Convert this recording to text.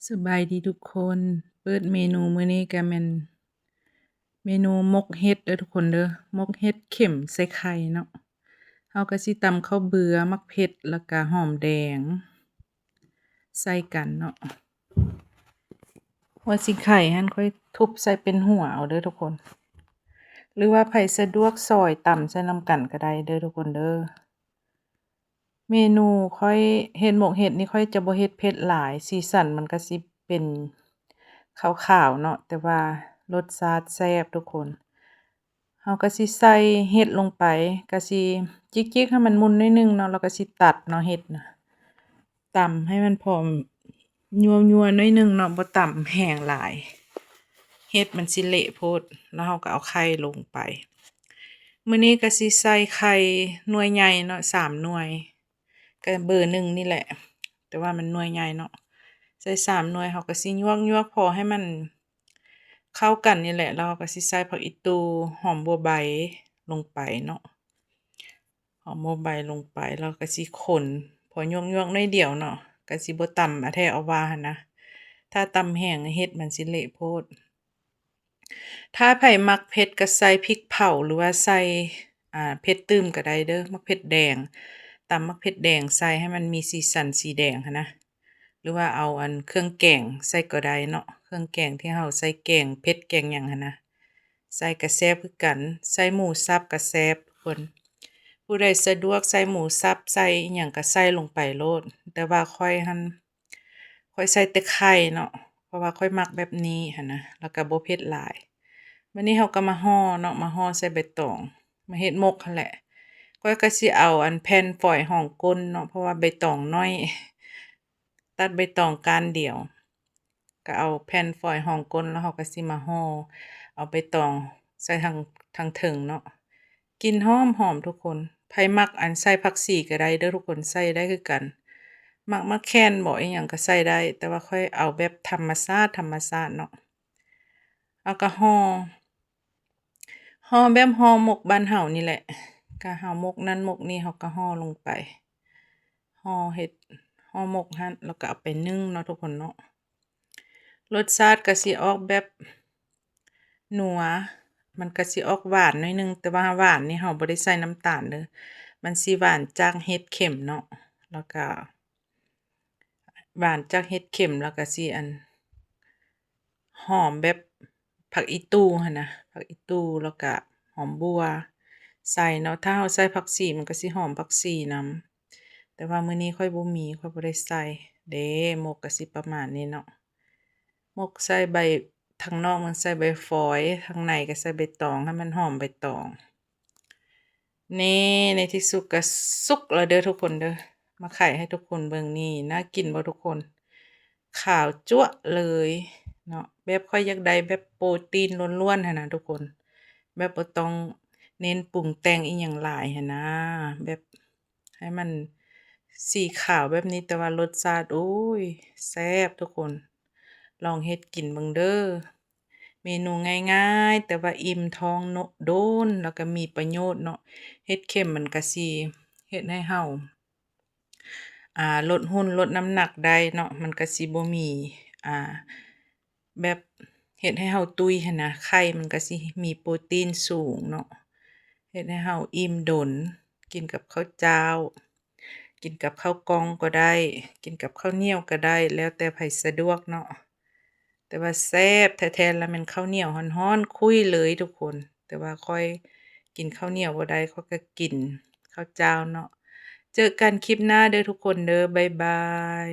ສະບາຍດີທຸກຄົນ, ເປີດເມນູມື້ນີ້ກະແມ່ນເມນູໝົກເຫັດເດີທຸກຄົນເດີ, ໝົກເຫັດເຂັມໃສ່ໄຂ່ເນາະ. ເຮົາກະຊິຕຳເຂົ້າເບືອ, ໝາກເຜັດ ແລ້ວກະຫອມແດງໃສ່ກັນເນາະ. ຫົວສີໄຂ່ຫັ້ນຂ້ອຍທຸບໃສ່ເປັນຫົວເອົາເດີທຸກຄົນ, ຫຼືວ່າໃຜສະດວກຊອຍຕຳໃສ່ນຳກັນກະໄດ້ເດີທຸກຄົນເດີ. ເມນູຂ້ອຍເຮັດໝົກເຫັດນີ້ ຂ້ອຍຈະບໍ່ເຮັດເຜັດຫຼາຍ, ສີສັນມັນກະຊິເປັນຂາວໆເນາະ, ແຕ່ວ່າລົດຊາດແຊບທຸກຄົນ. ເຮົາກະຊິໃສ່ເຫັດລົງໄປ, ກະຊິຈິກໆໃຫ້ມັນໝຸ່ນໜ້ອຍໜຶ່ງເນາະ, ແລ້ວກະຊິຕັດເນາະ ເຫັດນະ. ຕຳໃຫ້ມັນພໍຍົວໆໜ້ອຍໜຶ່ງເນາະ, ບໍ່ຕຳແຮງຫຼາຍ ເຫັດມັນຊິເລະໂພດ. ແລ້ວເຮົາກະເອົາໄຂ່ລົງໄປ. ມື້ນີ້ກະຊິໃສ່ໄຂ່ໜ່ວຍໃຫຍ່ເນາະ ສາມໜ່ວຍ, ກະເບີໜຶ່ງນີ້ແຫຼະ ແຕ່ວ່າມັນໜ່ວຍໃຫຍ່ເນາະ. ໃສ່ສາມໜ່ວຍ ເຮົາກະຊິຍວກໆພໍໃຫ້ມັນເຂົ້າກັນນີ້ແຫຼະ, ແລ້ວເຮົາກະຊິໃສ່ຜັກອີ່ຕູ່ ຫອມບົວໃບລົງໄປເນາະ. ຫອມຫົວໃບລົງໄປ ແລ້ວກະຊິຄົນ ພໍຍົວກໆໜ້ອຍດຽວເນາະ, ກະຊິບໍ່ຕຳອາແທ້ອາວາຫັ້ນນະ. ຖ້າຕຳແຮງເຫັດມັນຊິເລະໂພດ. ຖ້າໃຜມັກເຜັດກະໃສ່ພິກເຜົາ ຫຼືວ່າໃສ່ ອ່າ ເຜັດຕື່ມກະໄດ້ເດີ, ໝາກເຜັດແດງ. ຕຳໝາກເຜັດແດງໃສ່ໃຫ້ມັນມີສີສັນສີແດງຫັ້ນນະ. ຫຼືວ່າເອົາອັນເຄື່ອງແກງໃສ່ກໍໄດ້ເນາະ, ເຄື່ອງແກງທີ່ເຮົາໃສ່ແກງເຜັດແກງຫຍັງຫັ້ນນະ ໃສ່ກະແຊບຄືກັນ. ໃສ່ໝູສັບກະແຊບທຸກຄົນ. ຜູ້ໃດສະດວກໃສ່ໝູສັບ ໃສ່ອີ່ຫຍັງກະໃສ່ລົງໄປໂລດ, ແຕ່ວ່າຂ້ອຍຫັ້ນ ຂ້ອຍໃສ່ແຕ່ໄຂ່ເນາະ ເພາະວ່າຂ້ອຍມັກແບບນີ້ຫັ້ນນະ, ແລ້ວກະບໍ່ເຜັດຫຼາຍ. ບາດນີ້ເຮົາກະມາຫໍ່ເນາະ, ມາຫໍ່ໃສ່ໃບຕອງ ມາເຮັດໝົກຫັ້ນແຫຼະ. ຂ້ອຍກະຊິເອົາອັນແຜ່ນຟອຍຮອງກົ້ນເນາະ ເພາະວ່າໃບຕອງໜ້ອຍ, ຕັດໃບຕອງກ້ານດຽວ ກະເອົາແຜ່ນຟອຍຮອງກົ້ນ ແລ້ວເຮົາກະຊິມາຫໍ່ ເອົາໃບຕອງໃສ່ທາງ ທາງເທິງເນາະ. ກິ່ນຫອມໆທຸກຄົນ. ໃຜມັກອັນໃສ່ຜັກຊີກະໄດ້ເດີທຸກຄົນ, ໃສ່ໄດ້ຄືກັນ. ໝາກ ໝາກແຂ່ນບໍ ອີ່ຫຍັງກະໃສ່ໄດ້, ແຕ່ວ່າຂ້ອຍເອົາແບບທຳມະຊາດ ທຳມະຊາດເນາະ. ເຮົາກະຫໍ່ ຫໍ່ແບບຫໍ່ໝົກບ້ານເຮົານີ້ແຫຼະ, ກະເຮົາໝົກນັ້ນໝົກນີ້ ເຮົາກະຫໍ່ລົງໄປ, ຫໍ່ເຫັດ ຫໍ່ໝົກຫັ້ນ ແລ້ວກະເອົາໄປໜຶ້ງເນາະທຸກຄົນເນາະ. ລົດຊາດກະຊິອອກແບບນົວ, ມັນກະຊິອອກຫວານໜ້ອຍໜຶ່ງ, ແຕ່ວ່າຫວານນີ້ເຮົາບໍ່ໄດ້ໃສ່ນ້ຳຕານເດີ, ມັນຊິຫວານຈາກເຫັດເຂັມເນາະ, ແລ້ວກະ ຫວານຈາກເຫັດເຂັມ ແລ້ວກະຊິອັນ ຫອມແບບຜັກອີ່ຕູ່ຫັ້ນນະ, ຜັກອີ່ຕູ່ ແລ້ວກະຫອມບົ່ວໃສ່ເນາະ. ຖ້າເຮົາໃສ່ຜັກຊີ ມັນກະຊິຫອມຜັກຊີນຳ, ແຕ່ວ່າມື້ນີ້ຂ້ອຍບໍ່ມີ ຂ້ອຍບໍ່ໄດ້ໃສ່ເດ້. ໝົກກະຊິປະມານນີ້ເນາະ, ໝົກໃສ່ໃບ ທາງນອກມັນໃສ່ໃບຟອຍ, ທາງໃນກະໃສ່ໃບຕອງ ໃຫ້ມັນຫອມໃບຕອງ. ນີ້ ໃນທີ່ສຸດກະສຸກແລ້ວເດີທຸກຄົນເດີ, ມາໄຂໃຫ້ທຸກຄົນເບິ່ງ. ນີ້ ໜ້າກິນບໍ່ທຸກຄົນ? ຂາວຈັ້ວະເລີຍເນາະ. ແບບຂ້ອຍຢາກໄດ້ແບບໂປຣຕີນລ້ວນໆຫັ້ນນະທຸກຄົນ, ແບບບໍ່ຕ້ອງເນັ້ນປຸງແຕ່ງອີ່ຫຍັງຫຼາຍຫັ້ນນະ, ແບບໃຫ້ມັນສີຂາວແບບນີ້ ແຕ່ວ່າລົດຊາດ ໂອ້ຍ ແຊບທຸກຄົນ. ລອງເຮັດກິນເບິ່ງເດີ. ເມນູງ່າຍໆ ແຕ່ວ່າອີ່ມທ້ອງໂນ ໂດນ ແລ້ວກະມີປະໂຫຍດເນາະ. ເຫັດເຂັມມັນກະຊິເຮັດໃຫ້ເຮົາ ອ່າ ລົດຫຸ່ນ ລົດນ້ຳໜັກໄດ້ເນາະ, ມັນກະຊິບໍ່ມີ ອ່າ ແບບເຮັດໃຫ້ເຮົາຕຸ້ຍຫັ້ນນະ. ໄຂ່ມັນກະຊິມີໂປຣຕີນສູງເນາະ, ເຮັດໃຫ້ເຮົາອີ່ມດົນ. ກິນກັບເຂົ້າຈ້າວ ກິນກັບເຂົ້າກ່ອງກໍໄດ້, ກິນກັບເຂົ້າໜຽວກໍໄດ້ ແລ້ວແຕ່ໃຜສະດວກເນາະ. ແຕ່ວ່າແຊບແທ້ໆລະແມ່ນເຂົ້າໜຽວຮ້ອນໆຄຸຍເລີຍທຸກຄົນ. ແຕ່ວ່າຂ້ອຍກິນເຂົ້າໜຽວບໍ່ໄດ້, ຂ້ອຍກະກິນເຂົ້າຈ້າວເນາະ. ເຈີກັນຄລິບໜ້າເດີທຸກຄົນເດີ, ບາຍບາຍ.